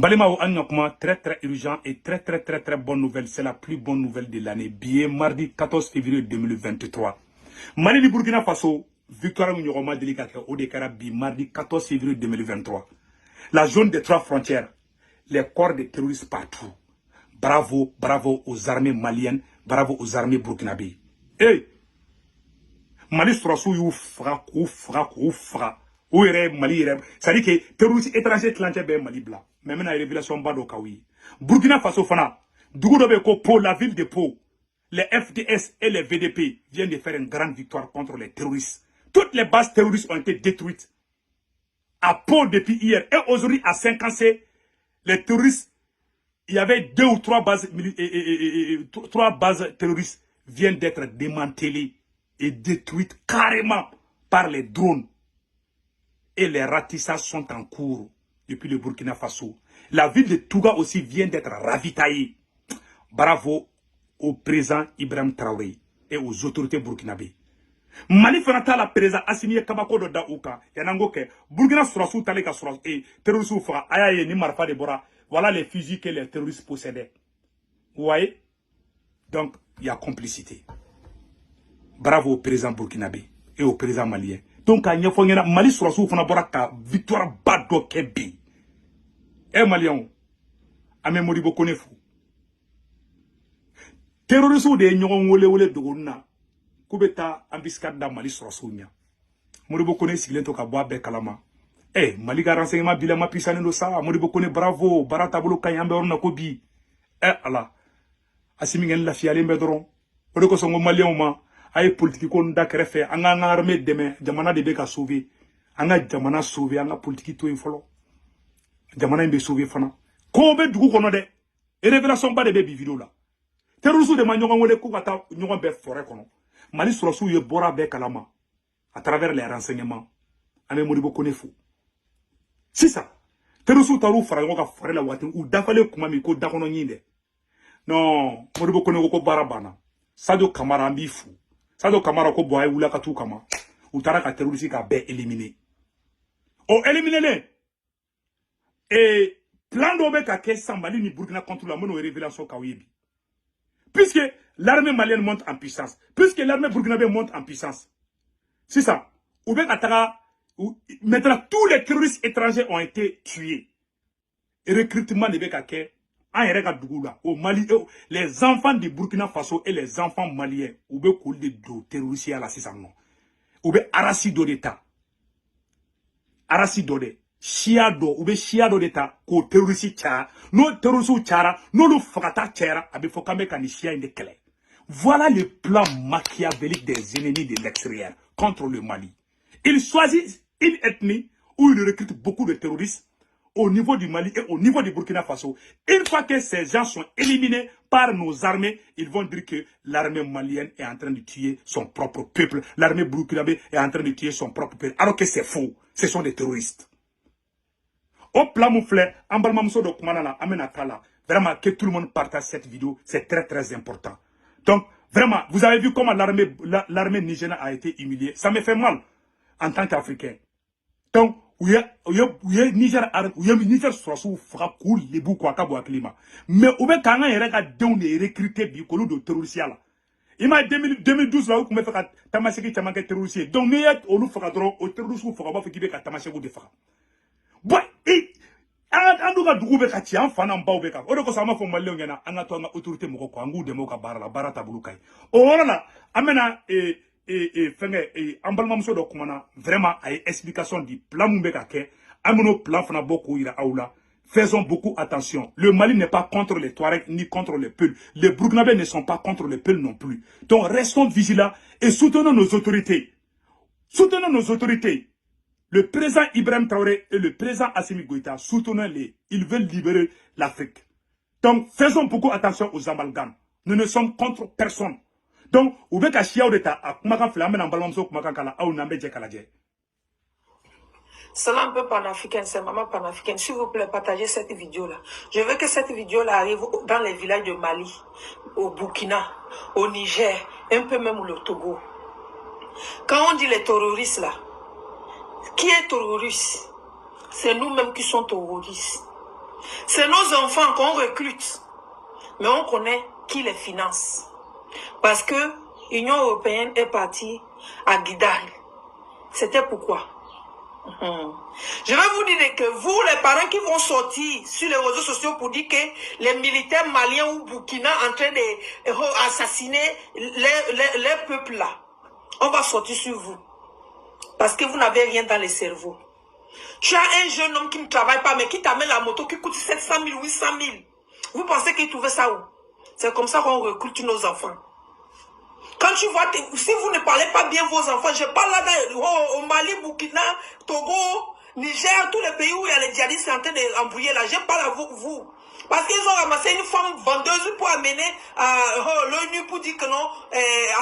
Balimaw, an ka kuma très très urgent et très très très très bonne nouvelle. C'est la plus bonne nouvelle de l'année. Bi ye mardi 14 février 2023. Mali ni Burkina Faso, victoire min ɲɔgɔn ma deli ka kɛ, o de kɛra bi mardi 14 février 2023. La zone des trois frontières, les corps de terroristes partout. Bravo, bravo aux armées maliennes, bravo aux armées burkinabées. Hey, Mali sɔrɔsiw y'u faga k'u faga k'u faga. U yɛrɛ ye Mali yɛrɛ, c'est à dire que terroriste étranger tilancɛ bɛɛ ye Mali bila. Mais n bɛna révélation ba dɔ k'aw ye. Burkina Faso fana, dugu dɔ bɛ yen ko Pau, la ville de Pau. Les FDS et les VDP viennent de faire une grande victoire contre les terroristes. Toutes les bases terroristes ont été détruites à Pau depuis hier. Et aujourd'hui, à Cinkassé, les terroristes, il y avait deux ou trois bases, trois bases terroristes viennent d'être démantelées et détruites carrément par les drones. Et les ratissages sont en cours depuis le Burkina Faso. La ville de Touga aussi vient d'être ravitaillée. Bravo au président Ibrahim Traoré et aux autorités burkinabées. Mali fana t'a la, président Assimi ye kabako dɔ da u kan. Yan'an k'o kɛ, Burkina sɔrɔsiw talen ka sɔrɔ terroristes faga, a y'a ye ni marifa de bɔra. Voilà les fusils que les terroristes possédaient. Vous voyez? Donc, il y a complicité. Bravo au président burkinabé et au président malien. Donc, k'a ɲɛfɔ ɲɛna, Mali sɔrɔsiw fana bɔra ka victoire ba dɔ kɛ bi. Eh Maliyɛnw, an bɛ Modibo Kone fo. Terroristes de ye ɲɔgɔn wele wele dogoni na k'u bɛ taa embuscade da Mali sɔrɔsiw ɲɛ. Modibo Kone sigilen to ka bɔ a bɛɛ kalama. Eh, Mali ka renseignement bilama puissant don sa. Modibo Kone, bravo, baara taabolo ka ɲi, an bɛ yɔrɔ min na ko bi. Eh Ala, Assimi kɛ lafiyalen bɛ dɔrɔn. O de kosɔn n ko Maliyɛnw ma, a ye politiki ko da kɛrɛfɛ, an k'an ka armée dɛmɛ, jamana de bɛ ka sauver. An ka jamana sauver, an ka politiki to yen fɔlɔ. Jamana in bɛ sauver fana. Ko bɛ dugu kɔnɔ dɛ. Révélation ba de bɛ bi vidéo la. Terroristes de ma ɲɔgɔn wele k'u ka taa ɲɔgɔn bɛɛ forêt kɔnɔ. Mali sɔrɔsiw ye bɔra bɛɛ kalama à travers les renseignements. An bɛ Modibo Kone fo. Sisan terroristes taar'u fara ɲɔgɔn kan forêt la waati u dafalen kuma min ko dakɔnɔ ɲin dɛ. Non, Modibo Kone ko ko baara banna. Sadio Kamara, an b'i fo. Sadio Kamara ko bon, a ye wuli a ka t'u kama. U taara ka terroriste ka bɛɛ éliminer. O éliminer et plan dɔ bɛ ka kɛ sisan Mali ni Burkina contre la, n bɛn'o révélation k'aw ye bi. Puisque l'armée malienne monte en puissance, puisque l'armée burkinabé monte en puissance, sisan u bɛ ka taga. Maintenant, tous les terroristes étrangers ont été tués. Recrutement de bɛ ka kɛ an yɛrɛ ka dugu la au Mali. Les enfants du Burkina Faso et les enfants maliens, u bɛ k'olu de don terrorisiya la sisan nɔ. U bɛ race dɔ de ta, race dɔ de, siya dɔ, u bɛ siya dɔ de ta k'o terroriste caya. N'o terroriste cayara, n'olu fagata cayara, a bɛ fɔ k'an bɛ ka nin siya in de kɛlɛ. Voilà le plan machiavélique des ennemis de l'extérieur contre le Mali. Ils choisissent une ethnie où ils recrutent beaucoup de terroristes au niveau du Mali et au niveau du Burkina Faso. Une fois que ces gens sont éliminés par nos armées, ils vont dire que l'armée malienne est en train de tuer son propre peuple. L'armée burkinabé est en train de tuer son propre peuple. Alors que c'est faux. Ce sont des terroristes. Au plan mun filɛ, an balimamuso dɔ kumana la, an bɛna k'a la. Vraiment, que tout le monde partage cette vidéo, c'est très très important. Donc, vraiment, vous avez vu comment l'armée nigérienne a été humiliée. Ça me fait mal en tant qu'Africain. Donc, u ye Niger, u ye Niger sɔrɔsiw faga k'u lebu k'u a ka bɔ hakili ma. Mais u bɛ k'an ka yɛrɛ ka denw de recruter bi k'olu don terrorisiya la. I m'a ye, 2012 la, u tun bɛ fɛ ka tamasegi caman kɛ terroriste ye. Donc n'i ye olu faga dɔrɔn, o terroriste faga, u b'a fɔ k'i bɛ ka tamasegu de faga. Bon, i an dun ka dugu bɛ ka ci, an fa n'an baw bɛ ka. O de kosɔn an b'a fɔ Maliyɛnw ɲɛna, an ka to an ka autorité mɔgɔw kɔ, an k'u dɛmɛ u ka baara la, baara taabolo ka ɲi. O yɔrɔ la, an bɛna fɛnkɛ, an balimamuso dɔ kumana, vraiment a ye explication di plan mun bɛ ka kɛ. An bɛn'o plan fana bɔ k'o yira aw la. Faisons beaucoup attention. Le Mali n'est pas contre les Touaregs ni contre les Peuls. Les Burkinabés ne sont pas contre les Peuls non plus. Donc restons vigilants et soutenons nos autorités. Soutenons nos autorités. Le président Ibrahim Traoré et le président Assimi Goïta, soutenons-les. Ils veulent libérer l'Afrique. Donc faisons beaucoup attention aux amalgames. Nous ne sommes contre personne. Donc, u bɛ ka siyaw de ta. A kumakan filɛ, an bɛna an balimamuso kumakan k'a la, aw n'an bɛ jɛ k'a lajɛ. Salam peuple panafricain, c'est maman panafricaine. S'il vous plaît, partagez cette vidéo-là. Je veux que cette vidéo-là arrive dans les villages de Mali, au Burkina, au Niger, un peu même le Togo. Quand on dit les terroristes là, qui est terroriste? C'est nous-mêmes qui sommes terroristes. C'est nos enfants qu'on recrute, mais on connaît qui les finance. Parce que l'Union européenne est partie à Guidal. C'était pourquoi? Je vais vous dire que vous, les parents qui vont sortir sur les réseaux sociaux pour dire que les militaires maliens ou Burkina en train de assassiner les peuples là, on va sortir sur vous. Parce que vous n'avez rien dans le cerveau. Tu as un jeune homme qui ne travaille pas, mais qui t'amène la moto qui coûte 700 000, 800 000. Vous pensez qu'il trouvait ça où? C'est comme ça qu'on recrute nos enfants. Quand tu vois, si vous ne parlez pas bien vos enfants, je parle là au Mali, Burkina, Togo, Niger, tous les pays où il y a les djihadistes en train d'embrouiller là, je parle à vous. Parce qu'ils ont ramassé une femme vendeuse pour amener à l'ONU pour dire que non,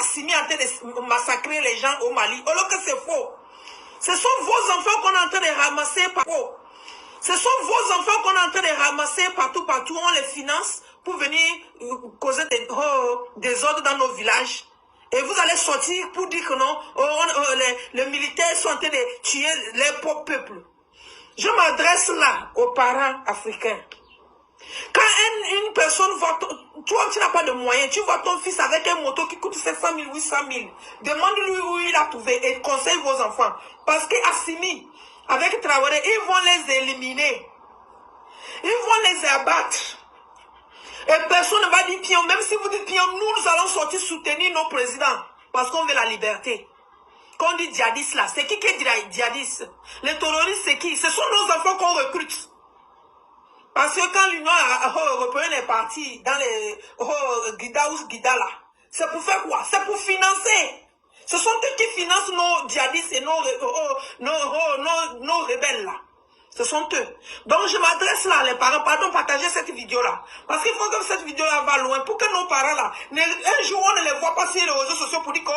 Assimi est en train de massacrer les gens au Mali. Alors que c'est faux. Ce sont vos enfants qu'on est en train de ramasser partout. Ce sont vos enfants qu'on est en train de ramasser partout, partout. On les finance pour venir causer des ordres dans nos villages. Et vous allez sortir pour dire que non, les militaires sont en train de tuer les pauvres peuples. Je m'adresse là aux parents africains. Quand une personne voit, toi tu n'as pas de moyens, tu vois ton fils avec un moto qui coûte 700 000, 800 000, demande-lui où il a trouvé et conseille vos enfants. Parce qu'Assimi, avec Traoré, ils vont les éliminer. Ils vont les abattre. Et personne ne va dire pion, même si vous dites pion, nous allons sortir soutenir nos présidents. Parce qu'on veut la liberté. Quand on dit djihadiste là, c'est qui est djihadiste? Les terroristes, c'est qui? Ce sont nos enfants qu'on recrute. Parce que quand l'Union européenne est partie dans les Guida ou Guida là, c'est pour faire quoi? C'est pour financer. Ce sont eux qui financent nos djihadistes et nos rebelles là. Ce sont eux. Donc je m'adresse là, les parents, pardon, partagez cette vidéo là. Parce qu'il faut que cette vidéo là va loin pour que nos parents là, un jour on ne les voit pas sur les réseaux sociaux pour dire que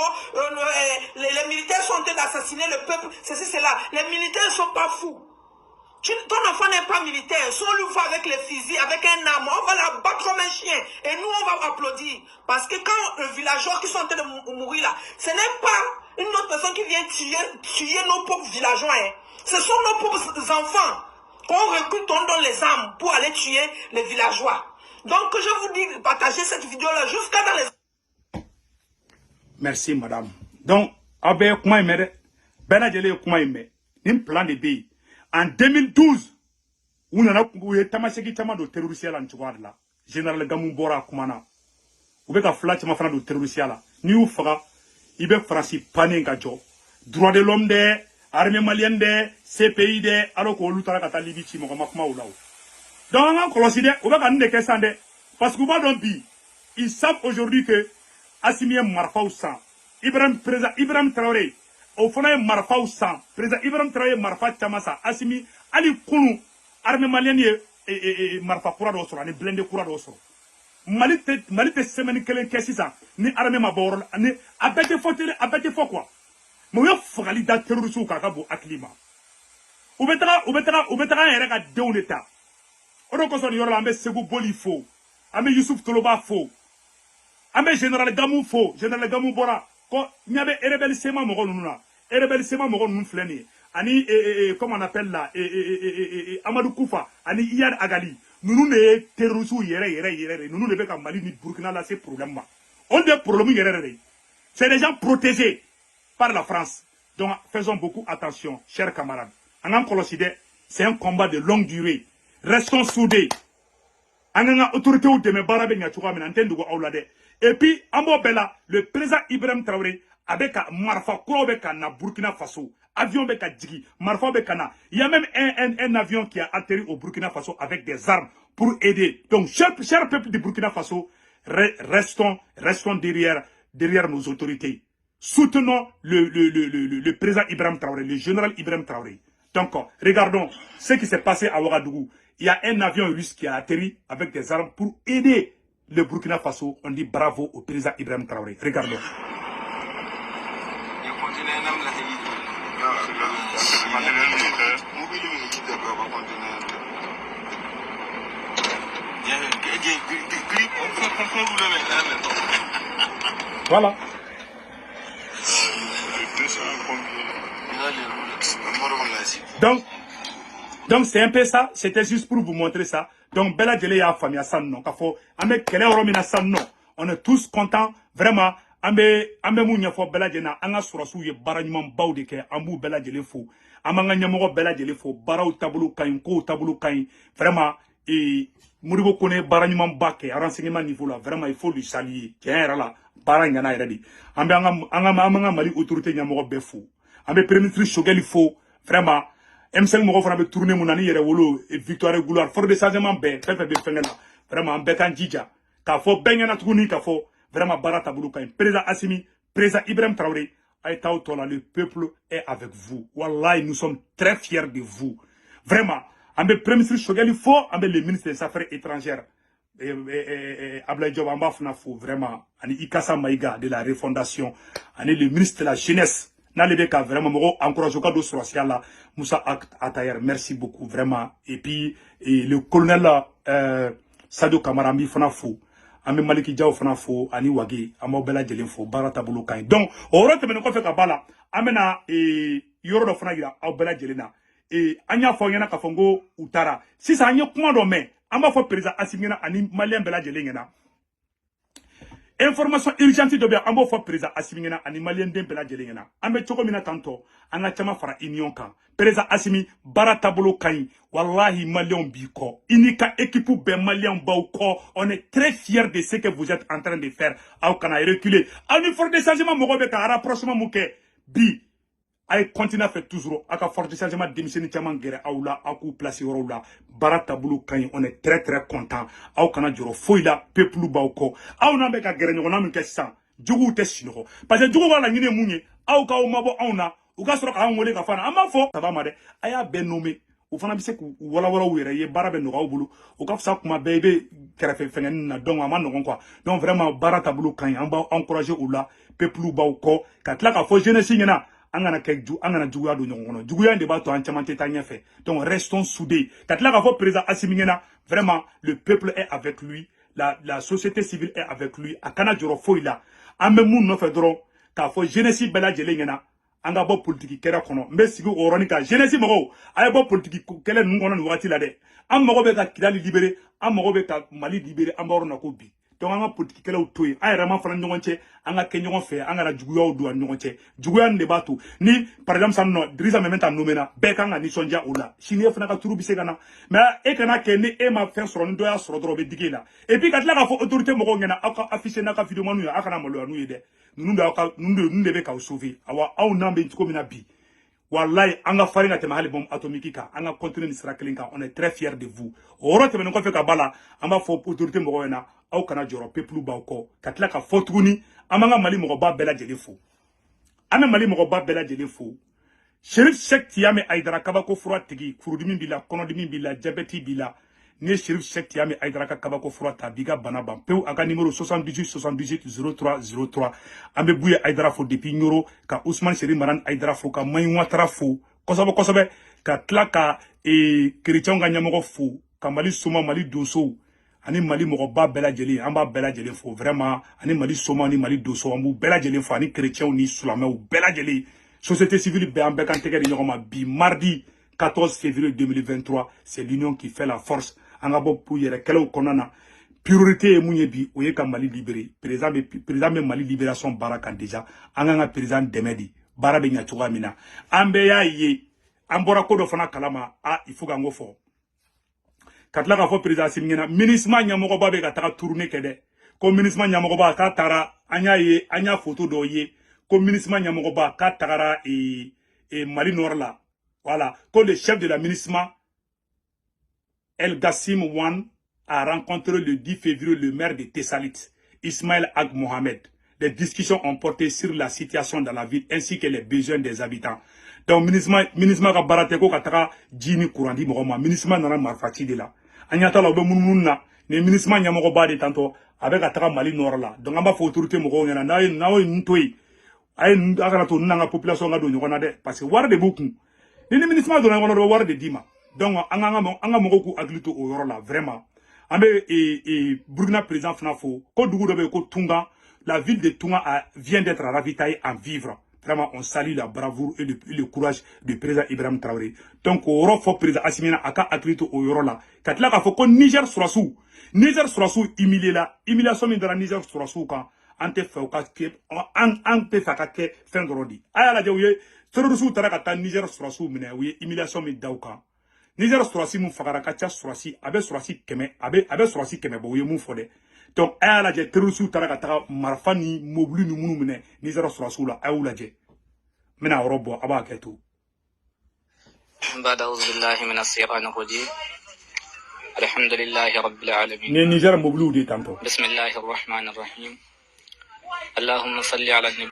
les militaires sont en train d'assassiner le peuple, ceci, cela. Les militaires ne sont pas fous. Ton enfant n'est pas militaire. Si on lui voit avec les fusils, avec un arme, on va l'abattre comme un chien. Et nous, on va applaudir. Parce que quand le villageois qui sont en train de mourir là, ce n'est pas une autre personne qui vient tuer nos pauvres villageois. Hein. Ce sont nos pauvres enfants qu'on recrute, on donne les armes pour aller tuer les villageois. Donc, je vous dis, partagez cette vidéo-là jusqu'à dans les... Merci, madame. Donc, abe kuma in mɛn bɛɛ lajɛlen ye kuma in mɛn nin plan de bɛ yen. En 2012, u nana u ye tamasegi caman don terrorisiya la nin cogoya de la. Général Gamu bɔra a kuma na, u bɛ ka fila caman fana don terrorisiya la. N'i y'u faga, i bɛ Faransi pannen ka jɔ droit de l'homme dɛ, armée malienne dɛ, CPI dɛ, alors qu'olu taara ka taa Libi ci, mɔgɔ ma kuma u la o. Donc an k'an kɔlɔsi dɛ, u bɛ ka nin de kɛ sisan dɛ, parce que u b'a dɔn bi, ils savent aujourd'hui que Assimi ye marifaw san, Ibrahim, président Ibrahim Traoré o fana ye marifaw san. Président Ibrahim Traoré ye marifa caman san. Assimi, hali kunu armée malienne ye marifa kura dɔw sɔrɔ ani blindé kura dɔw sɔrɔ. Mali tɛ semaine kelen kɛ sisan ni armée ma bɔ yɔrɔ la ni a bɛɛ tɛ fɔ télé, a bɛɛ tɛ fɔ quoi. Mais u ye fagali da terroriste kan, a ka bon hakili ma. U bɛ taga an yɛrɛ ka denw de ta. O de kosɔn nin yɔrɔ la, an bɛ Segu Boli fo, an bɛ Yusuf Toloba fo, an bɛ général Gamu fo. Général Gamu bɔra ko ɲɛ bɛ rebelle CMA mɔgɔ ninnu na. Rebelle CMA mɔgɔ ninnu filɛ nin ye, ani comment on appelle là, Amadou Koufa ani Iyad Ag Ghali, ninnu de ye terroristes yɛrɛ yɛrɛ yɛrɛ de. Ninnu de bɛ ka Mali ni Burkina lase problème ma. Olu de ye problème yɛrɛ yɛrɛ de ye. C'est des gens protégés par la France. Donc faisons beaucoup attention, chers camarades. An k'an kɔlɔsi dɛ, c'est un combat de longue durée. Restons soudés. An k'an ka autorités dɛmɛ, baara bɛ ɲɛ cogoya min na, n tɛ n dogo aw la dɛ. Et puis an b'o bɛɛ la, le président Ibrahim Traoré a bɛ ka marifa kuraw bɛ ka na Burkina Faso, avion bɛ ka jigin, marifa bɛ ka na. Il y a même un avion qui a atterri au Burkina Faso avec des armes pour aider. Donc cher peuple du Burkina Faso, restons derrière nos autorités. Soutenons le président Ibrahim Traoré, le général Ibrahim Traoré. Donc regardons ce qui s'est passé à Ouagadougou. Il y a un avion russe qui a atterri avec des armes pour aider le Burkina Faso. On dit bravo au président Ibrahim Traoré. Regardons. Il contenait un homme là. C'est le matériel militaire. Mobile militaire va conteneur. Il On Voilà. Le 200 combien? Donc, Donc c'est un peu ça, c'était juste pour vous montrer ça. Donc bɛɛ lajɛlen y'a faamuya sisan nɔ k'a fɔ an bɛ kɛlɛ yɔrɔ min na sisan nɔ, on est tous contents vraiment. An bɛ mun ɲɛfɔ bɛɛ lajɛlen na, an ka sɔrɔsiw ye baara ɲumanbaw de kɛ, an b'u bɛɛ lajɛlen fo, an b'an ka ɲɛmɔgɔ bɛɛ lajɛlen fo. Baaraw taabolo ka ɲi, kow taabolo ka ɲi vraiment. Et Modibo Kone baara ɲumanba kɛ renseignement niveau la, vraiment il faut lui saluer. Tiɲɛ yɛrɛ la, baara ɲɛna yɛrɛ de. An bɛ an ka Mali autorité ɲɛmɔgɔ bɛɛ fo, an bɛ premier ministre Choguel fo vraiment. M5 mɔgɔw fana bɛ tourner mun na ni yɛrɛ wolo, victoire et gloire, force de changement bɛɛ, fɛn fɛn bɛ fɛnkɛ la vraiment, an bɛɛ k'an jija k'a fɔ bɛɛ ɲɛna tuguni k'a fɔ vraiment baara taabolo ka ɲi. Président Assimi, président Ibrahim Traoré, a ye t'aw tɔ la, le peuple est avec vous. Wallahi, nous sommes très fiers de vous vraiment. An bɛ premier ministre Choguel fo, an bɛ le ministre des Affaires étrangères Ablaye Diop, an b'a fana fo vraiment, ani Ikassa Maïga de la refondation, ani le ministre de la Jeunesse, n'ale bɛ ka vraiment mɔgɔw encouragé ka don sɔrɔsiya la, Moussa Atayer, merci beaucoup vraiment. Et puis le colonel Sadio Kamara, an b'i fana fo, an bɛ Maliki Jaw fana fo ani Wage, an b'aw bɛɛ lajɛlen fo, baara taabolo ka ɲi. Donc o yɔrɔ tɛmɛnen kɔfɛ ka ba la, an bɛna yɔrɔ dɔ fana yira aw bɛɛ lajɛlen na. An y'a fɔ aw ɲɛna k'a fɔ n ko u taara sisan, an ye kuma dɔ mɛn, an b'a fɔ président Assimi ɲɛna ani maliyɛn bɛɛ lajɛlen ɲɛna. Information urgente dɔ bɛ yen, an b'o fɔ président Assimi ɲɛna ani maliyɛn den bɛɛ lajɛlen ɲɛna. An bɛ cogo min na tantɔ, an ka caman fara union kan. Président Assimi, baara taabolo ka ɲi, wallahi maliyɛnw b'i kɔ, i n'i ka équipe bɛɛ, maliyɛnw b'aw kɔ. On est très fiers de ce que vous êtes en train de faire. Aw kana reculer. Aw ni force de changement mɔgɔw bɛ ka rapprochement mun kɛ bi, a ye continuer fɛ toujours. Aw ka force de changement denmisɛnnin caman gɛrɛ aw la, aw k'u place yɔrɔw la. Baara taabolo ka ɲi, on est très très content. Aw kana jɔrɔ foyi la, peuple b'aw kɔ. Aw n'an bɛ ka gɛrɛ ɲɔgɔnna min kɛ sisan, juguw tɛ sunɔgɔ, parce que juguw b'a laɲini ye mun ye? Aw k'aw mabɔ anw na, u ka sɔrɔ k'an wele ka fɔ an b'a fɔ saba ma dɛ, a y'a bɛɛ nommé, u fana bɛ se k'u walawala u yɛrɛ ye, baara bɛ nɔgɔya u bolo, o ka fisa. Kuma bɛɛ i bɛ kɛrɛfɛ fɛngɛnin na, donc a ma nɔgɔn quoi. Donc vraiment baara taabolo ka ɲi, an b'aw encourager o la, peuple b'aw kɔ. Ka tila k'a fɔ jeunesse ɲɛna, an kana kɛ ju, an kana juguya don ɲɔgɔn kɔnɔ, juguya in de b'a to an caman tɛ taa ɲɛfɛ. Donc restons soudés. Ka tila k'a fɔ président Assimi ɲɛna, vraiment le peuple est avec lui, la société civile est avec lui. A kana jɔrɔ foyi la. An bɛ mun nɔfɛ dɔrɔn? K'a fɔ jeunesse bɛɛ lajɛlen ɲɛna, an ka bɔ politiki kɛlɛ kɔnɔ. N bɛ sigi o yɔrɔnin kan. Jeunesse mɔgɔw, a ye bɔ politiki kɛlɛ ninnu kɔnɔ nin wagati la dɛ. An mago bɛ ka Kidali libérer, an mago bɛ ka Mali libérer, an bɛ yɔrɔ na ko bi. Donc an ka politiki kɛlɛw to yen, an yɛrɛ ma fana ɲɔgɔn cɛ, an ka kɛ ɲɔgɔn fɛ, an kana juguyaw don an ni ɲɔgɔn cɛ. Juguya nin de b'a to ni par exemple sisan nɔ Drissa Mɛmɛta nommé na, bɛɛ kan ka nisɔndiya o la. Sini e fana ka turu bɛ se ka na, mais e kana kɛ ni e ma fɛn sɔrɔ, ni dɔ y'a sɔrɔ dɔrɔn o bɛ digi e la. Et puis ka tila k'a fɔ autorité mɔgɔw ɲɛna, aw ka afficher n'a ka vidéoman ye, aw kana maloya n'u ye dɛ. Ninnu de y'aw ka ninnu de bɛ k'aw sauver. Awa aw n'an bɛ cogo min na bi, wallahi an ka farin ka tɛmɛ hali bombe atomique kan. An ka continuer nin sira kelen kan, on est très fiers de vous. O yɔrɔ tɛmɛnen kɔfɛ ka ba la, an b'a fɔ autorité mɔgɔw ɲɛna, aw kana jɔrɔ, peuple b'aw kɔ. Ka tila ka fɔ tuguni, an b'an ka Mali mɔgɔba bɛɛ lajɛlen fo, an bɛ Mali mɔgɔba bɛɛ lajɛlen fo. Chérif Cheick Tiame Aïdara, kabako fura tigi, furudimi b'i la, kɔnɔdimi b'i la, diabète b'i la, n'i ye Chérif Cheick Tiame Aïdara ka kabako fura ta, b'i ka bana ban pewu. A ka numéro 78 78 03 03. An bɛ Buye Aïdara fo depuis Ɲoro, ka Ousmane Chérif Maran Aïdara fo, ka Mayi Watara fo kosɛbɛ kosɛbɛ, ka tila ka kerecɛnw ka ɲɛmɔgɔ fo, ka Mali soma, Mali donsow ani Mali mɔgɔba bɛɛ lajɛlen, an b'a bɛɛ lajɛlen fo vraiment. Ani Mali soma ni Mali donso, an b'u bɛɛ lajɛlen fo, ani kerecɛnw ni silamɛw bɛɛ lajɛlen, société civile bɛɛ, an bɛɛ kan tɛgɛ di ɲɔgɔn ma bi mardi 14 février 2023. C'est l'union qui fait la force. An ka bɔ yɛrɛ kɛlɛw kɔnɔna na. Priorité ye mun ye bi? O ye ka Mali libérer. Président bɛ Mali libération baara kan déjà. An kan ka président dɛmɛ de, baara bɛ ɲɛ cogoya min na. An bɛɛ y'a ye, an bɔra ko dɔ fana kalama. A il faut k'an ko fɔ, ka tila k'a fɔ président Assimi ɲɛna, MINUSMA ɲɛmɔgɔba bɛ ka taga tournée kɛ dɛ. Ko MINUSMA ɲɛmɔgɔba k'a taara, an y'a ye, an y'a photo dɔw ye, ko MINUSMA ɲɛmɔgɔba k'a tagara Mali nord la. Voilà, ko le chef de la MINUSMA El Gassim Wane a rencontré le 10 février le maire de Tessalit, Ismaël Ag Mohamed. Les discussions ont porté sur la situation dans la ville ainsi que les besoins des habitants. Donc, MINUSMA ka baara tɛ ko ka taga ji ni courant di mɔgɔ ma. MINUSMA nana marifa ci de la. An ɲɛ t'a la, u bɛ munumunu na. Ni MINUSMA ɲɛmɔgɔba de tantɔ, a bɛ ka taga Mali nord la. Donc, an b'a fɔ autorité mɔgɔw ɲɛna, n'aw ye ninnu to yen, a ye a kana to ninnu n'an ka population ka don ɲɔgɔn na dɛ, parce que wari de b'u kun. Ni MINUSMA donna ɲɔgɔn na dɔrɔn, wari de d'i ma. Donc, an ka mɔgɔw k'u hakili to o yɔrɔ la vraiment. An bɛ Burkina président fana fo, ko dugu dɔ bɛ yen ko Tunga, la ville de Tunga vient d'être ravitaillée en vivres. Vraiment, on salue la bravoure et le courage du président Ibrahim Traoré. Donc o yɔrɔ fɔ président Assimi ɲɛna, a ka hakili to o yɔrɔ la. Ka tila k'a fɔ ko Niger sɔrɔsiw, Niger sɔrɔsiw humilié la. Humiliation min dara Niger sɔrɔsiw kan, an tɛ fɛ o ka kɛ, an tɛ fɛ a ka kɛ fɛn dɔrɔn de. A y'a lajɛ, u ye terroriste taara ka taa Niger sɔrɔsiw minɛ, u ye humiliation min da u kan. Niger sɔrɔsi mun fagara ka ca, sɔrɔsi a bɛ sɔrɔsi 100, a bɛ sɔrɔsi 100 bɔ, u ye mun fɔ dɛ. Donc a y'a lajɛ, terroriste taara ka taga marifa ni mobili ni minnu minɛ Niger sɔrɔsiw la, a y'u lajɛ. N bɛna yɔrɔ bɔ, a b'a kɛ to. بعد أعوذ بالله من الشيطان الرجيم، الحمد لله رب العالمين. Nin ye Niger mobiliw de ye tantɔ. بسم الله الرحمن الرحيم، اللهم صل على النبي.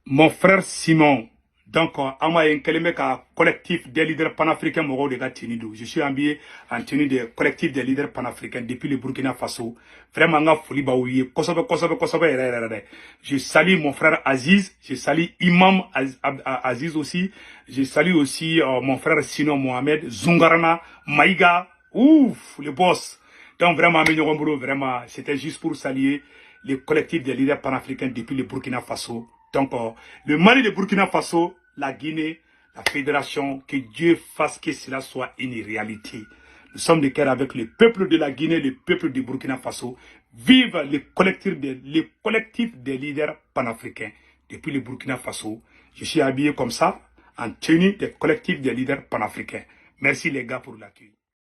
Mon frère Simon, donc an b'a ye n kɛlen bɛ ka collectif des leaders panafricains mɔgɔw de ka tenue don. Je suis habillé en tenue de collectif des leaders panafricains depuis le Burkina Faso. Vraiment, an ka foli b'aw ye kosɛbɛ kosɛbɛ kosɛbɛ yɛrɛ yɛrɛ dɛ. Je salue mon frère Aziz, je salue Imam Aziz aussi, je salue aussi mon frère Sino Mohamed Zungarana Maïga, ouf, le boss. Donc vraiment, an bɛ ɲɔgɔn bolo. Vraiment, c'était juste pour saluer le collectif des leaders panafricains depuis le Burkina Faso. Donc, le Mali, le Burkina Faso, la Guinée, la fédération, que Dieu fasse que cela soit une réalité. Nous sommes de cœur avec le peuple de la Guinée, le peuple du Burkina Faso. Vive le collectif des leaders panafricains depuis le Burkina Faso. Je suis habillé comme ça, en tenue des collectifs des leaders panafricains. Merci les gars pour l'accueil.